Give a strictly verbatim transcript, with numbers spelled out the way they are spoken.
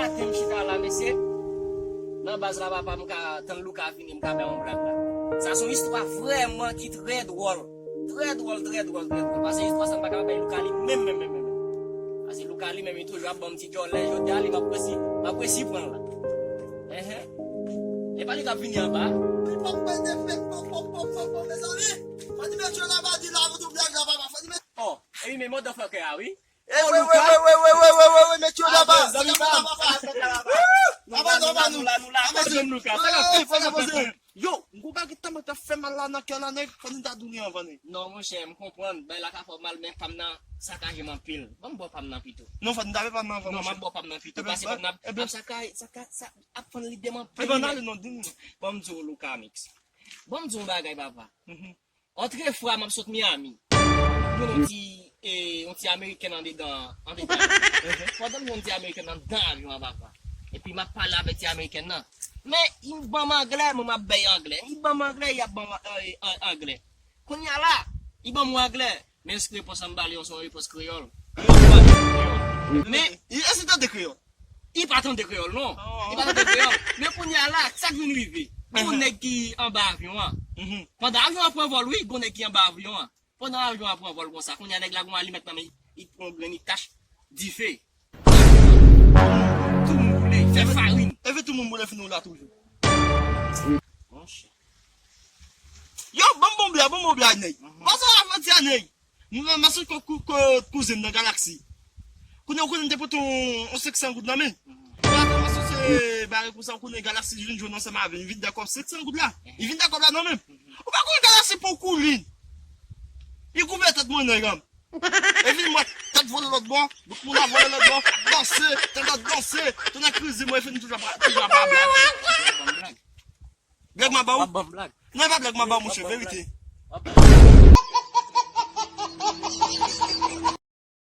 Maten m chita la, mesye. Nan baz la, papa, m ka tann Louka vini, m ka bay yon blag la. Sa se yon istwa vrèman ki trè dwòl. Trè dwòl, trè dwòl, trè dwòl. Paske istwa sa m pa ka bay Louka li menm, menm, menm, menm. Paske Louka li menm, li toujou ap ban m ti djòlè. Jodi a, li m ap resi, m ap resi pran l la. Enhen. E pa li k ap vini anba. Li p ap mete fèt, pòp, pòp, pòp, pòp, pòp, mezanmi. Fò di mesye la, pa di la, nou tou blag la, papa. Fò di mesye. Oh, e wi, men motherfucker a, wi. Eh, oh, Louka. Wi, wi, wi, mesye la, ah, pa, bon, zanmi, pa, pa, pa, pa, pa. Nou la, nou la, nou la, nou la. Fò di m Louka. Sa k ap fèt, sa k ap fèt. Yo, m gon bagay tèlman k ap fè mal la nan kè la, nèg, fò nou ta di w li anvan, nèg. Non, monchè, m konprann. Bagay la ka fè w mal, men pa m nan sakaje m anpil. Ban m ba w pa m nan pito. Non, fò nou ta fè pa m nan anvan, monchè. Non, m ap ba w pa m nan pito. Pase pa m nan ap sakaje, saka, sa ap fann lide m anpil. Ebyen, ale non, di m non. Ban m di w, Louka Mix. Ban m di w yon bagay, papa. Otrefwa, m ap sot Miami. Jwenn yon ti, e, yon ti amerikèn andedan, andedan. Pandan m jwenn yon ti amerikèn anndan avyon an, papa. Epi m ap pale avèk ti amerikèn nan. Men, li ban m anglè, mwen m ap bay anglè. Li ban m anglè, li ap ban m, e, an-, anglè. Kounye a la, li ban m yon anglè. Men repons an m ba li an, se yon repons kreyòl. Men, e si tande kreyòl? Li pa tande kreyòl, non. Li pa tande kreyòl. Men kounye a la, sa k vin rive? Gon nèg ki anba avyon an. Pandan avyon an pran vòl, wi, gon nèg ki anba avyon an. Pandan avyon an pran vòl konsa, kounye a nèg la gon alimèt nan men, li pran yon grenn, li tache dife. Tout moun boule, fè farin. Epi tout moun boule fin ou la toujou. Monchè. Yo, ban m bon blag, ban m bon blag, nèg. Bon, sa va fè ti a, nèg. M, m sot kot kou-, kot kouzen m nan Galaxy. Kounye a, ou konnen m te pote yon, yon senk san goud nan men. Ou pa konn se bare konsa, ou konnen Galaxy vin jwenn ansanm avè m. Li vin dakò senk san goud la. Li vin dakò la nan men. Ou pa konnen Galaxy pran koulin. Li koupe tèt mwen, nèg an. E vin mwen, tèt vole lòt bò, bout moun la vole lòt bò, danse, tandans danse, tounen krizi, mwen fin toujou ap, toujou ap blag. Blag m ap ba w? W ap ban m blag. Non, e pa blag m ap ba w, monchè, verite. W ap ban m blag.